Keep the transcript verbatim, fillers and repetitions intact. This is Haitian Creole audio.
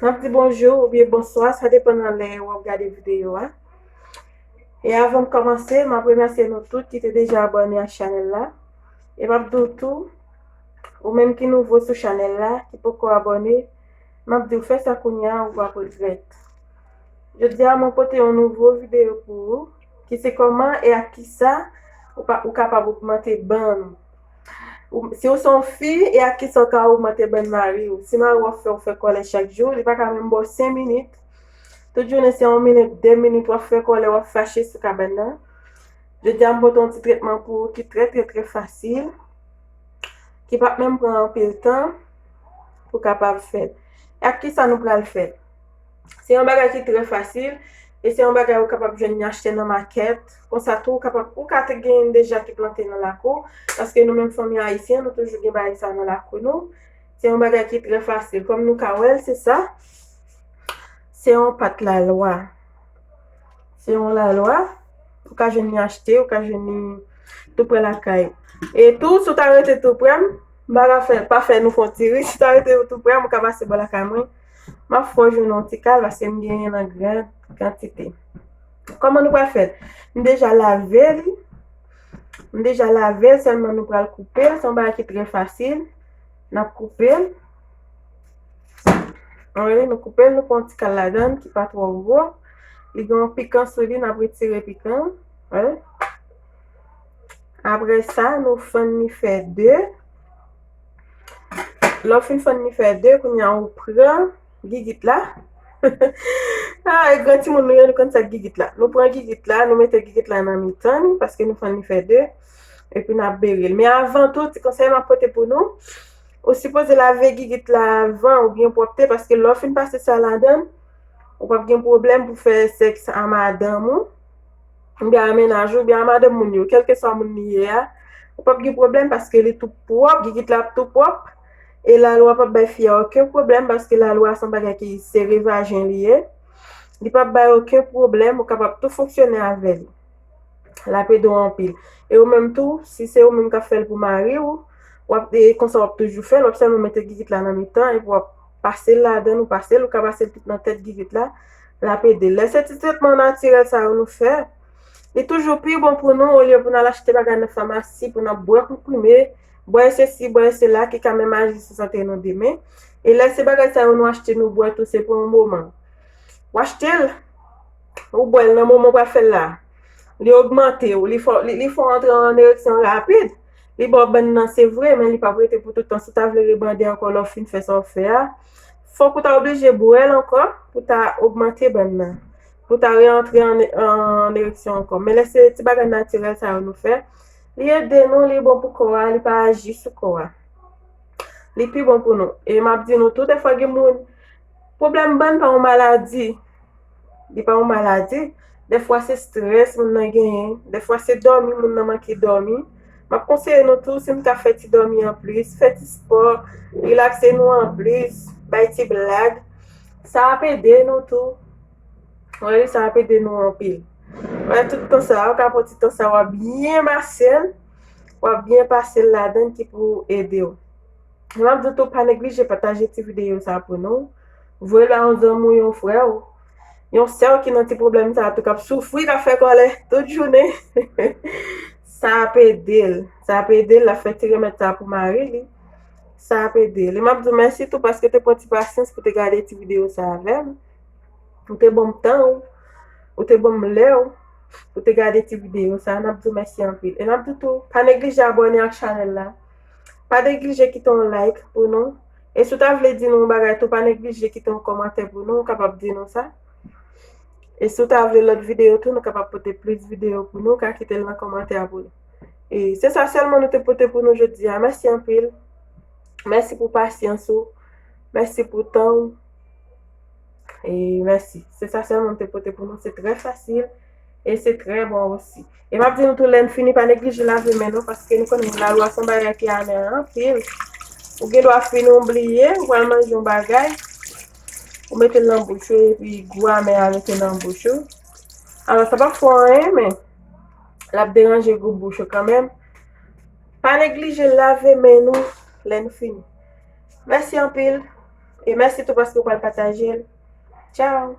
N ap di bonjou oubyen bonswa, sa depann nan lè w ap gade videyo a. E avan m kòmanse, m ap remèsye nou tout ki te deja abòne ak chanèl la. E m ap di w tou, ou menm ki nouvo sou chanèl la, ki poko abòne, m ap di w fè sa kounye a, ou p ap regrèt. Jodi a, mwen pote yon nouvo videyo pou ou, ki se kòman e ak kisa ou, pa, ou kapab ogmante bann ou. Ou, si ou se yon fi, e ak kisa ou ka ogmante bann mari w? Si mari w ap fè w fè kòlè chak jou, li pa ka menm ba w senk minit. Tout jounen se yon minit, de minit w ap fè kòlè, w ap fache sou kabann nan. Jodi a, m pote yon ti tretman pou ou ki trè, trè, trè fasil, ki p ap menm pran anpil tan pou kapab fè l. E ak kisa nou pral fè l? Se yon bagay ki trè fasil, e se yon bagay ou kapab jwenn li achte nan makèt. Konsa tou, ou kapab, ou ka te genyen deja ki plante nan lakou, paske nou menm fanmi ayisyen, nou toujou gen bagay sa nan lakou nou. Se yon bagay ki trè fasil. Kòm nou ka wè l, se sa. Se yon pat lalwa. Se yon lalwa. Ou ka jwenn li achte, ou ka jwenn li tou prè lakay. E tou, si w ta rete tou prè m, m pa ka fè, pa fè nou fè yon ti ri. Si w ta rete tou prè m, ou ka pase bò lakay mwen. M ap fè w jwenn yon ti kal, paske m genyen nan gran kantite. Kòman nou pral fè l? M deja lave li. M deja lave l, sèlman nou pral koupe l. Se yon bagay ki trè fasil. N ap koupe l. Ann, nou koupe l, nou pran yon ti kal ladan l ki pa twò gwo. Li gen yon pikan sou li, n ap retire pikan an. Wi. Apre sa, nou fann li fè de. Lè w fin fann li fè de, kounye a ou pran gigit la. Ah, e gran timoun nou ye, nou konn sa k gigit la. Nou pran gigit la, nou mete gigit la nan mitan li, paske nou fann li fè de. Epi n ap bere l. Men avan tou, ti konsèy m ap pote pou nou, ou sipoze lave gigit la avan oubyen pwòpte, paske lè w fin pase sa ladan l, ou p ap gen pwoblèm pou fè sèks a madanm ou, oubyen a mennaj ou, oubyen a madanm moun yo, kèlkeswa moun li ye a, ou p ap gen pwoblèm paske li tou pwòp, gigit la ap tou pwòp, e lalwa p ap bay fi a okenn pwoblèm paske lalwa se yon bagay ki sere vajen li ye. Li p ap bay okenn pwoblèm, ou kapab tou fonksyone avè li. L ap ede w anpil. E ou menm tou, si se ou menm k ap fè l pou mari w, w ap, e konsa w ap toujou fè l, w ap sèlman mete gigit la nan mitan, epi w ap pase l ladan l, ou pase l, ou ka pase l tout nan tèt gigit la, l ap ede l. Lè se ti tretman natirèl sa yo nou fè, li toujou pi bon pou nou, olye pou n al achte bagay nan famasi, pou n ap bwè konprime, bwè sesi, bwè sela, ki ka menm aji sou sante nou demen. E lè se bagay sa yo nou achte, nou bwè tou, se pou yon moman. W achte l, ou bwè l nan moman w pral fè l la. Li ogmante w, li fè w, li, li fè w antre an ereksyon rapid. Li ba w bann nan, se vre, men li p ap rete pou tout tan. Si w ta vle rebande ankò lè w fin fè sa w fè a, fòk ou ta oblije bwè l ankò pou ta ogmante bann nan. Pou ta reantre an, an ereksyon ankò. Men lè se ti bagay natirèl sa yo nou fè, li ede nou, li bon pou kò a, li pa aji sou kò a. Li pi bon pou nou. E m ap di nou tou, dèfwa gen moun, pwoblèm bann pa yon maladi. Li pa yon maladi. Dèfwa se strès moun nan genyen. Dèfwa se dòmi moun nan manke dòmi. M ap konseye nou tou, si n ka fè ti dòmi anplis, fè ti spò, rilakse nou anplis, bay ti blag. Sa ap ede nou tou. Wi, sa ap ede nou anpil. Wè, tout tan sa, ou ka pran ti tan sa, w ap byen mase l, w ap byen pase l ladan l ki pou ede w. M ap di w tou, pa neglije pataje ti videyo sa pou nou. Voye l ba yon zanmi w, yon frè w, yon sè w ki nan ti pwoblèm sa tou, k ap soufri, k ap fè kòlè tout jounen. Sa ap ede l. Sa ap ede l, l ap fè ti remèd sa pou mari li. Sa ap ede l. E m ap di w mèsi tou paske w te pran ti pasyans pou te gade ti videyo sa avè m. Ou te ban m tan w, ou te ban m lè w, ou te gade ti videyo sa, n ap di w mèsi anpil. E n ap di w tou, pa neglije abòne ak chanèl la. Pa neglije kite yon like pou nou. E si w ta vle di nou yon bagay tou, pa neglije kite yon kòmantè pou nou, ou kapab di nou sa. E si w ta vle lòt videyo tou, nou kapab pote plis videyo pou nou, ou ka kite l nan kòmantè a pou nou. E se sa sèlman nou te pote pou nou jodi a. Mèsi anpil. Mèsi pou pasyans ou. Mèsi pou tan w. E mèsi. Se sa sèlman m te pote pou nou. Se trè fasil e se trè bon osi. E m ap di nou tou, lè n fini, pa neglije lave men nou, paske nou konnen lalwa se yon bagay ki amè anpil. Ou gen dwa fin oubliye, ou pral manje yon bagay, ou mete l nan bouch ou, epi gou amè a rete nan bouch ou. Alò, sa p ap fè w anyen, men l ap deranje gou bouch ou kanmenm. Pa neglije lave men nou lè n fini. Mèsi anpil. E mèsi tou paske w pral pataje l. Tchao!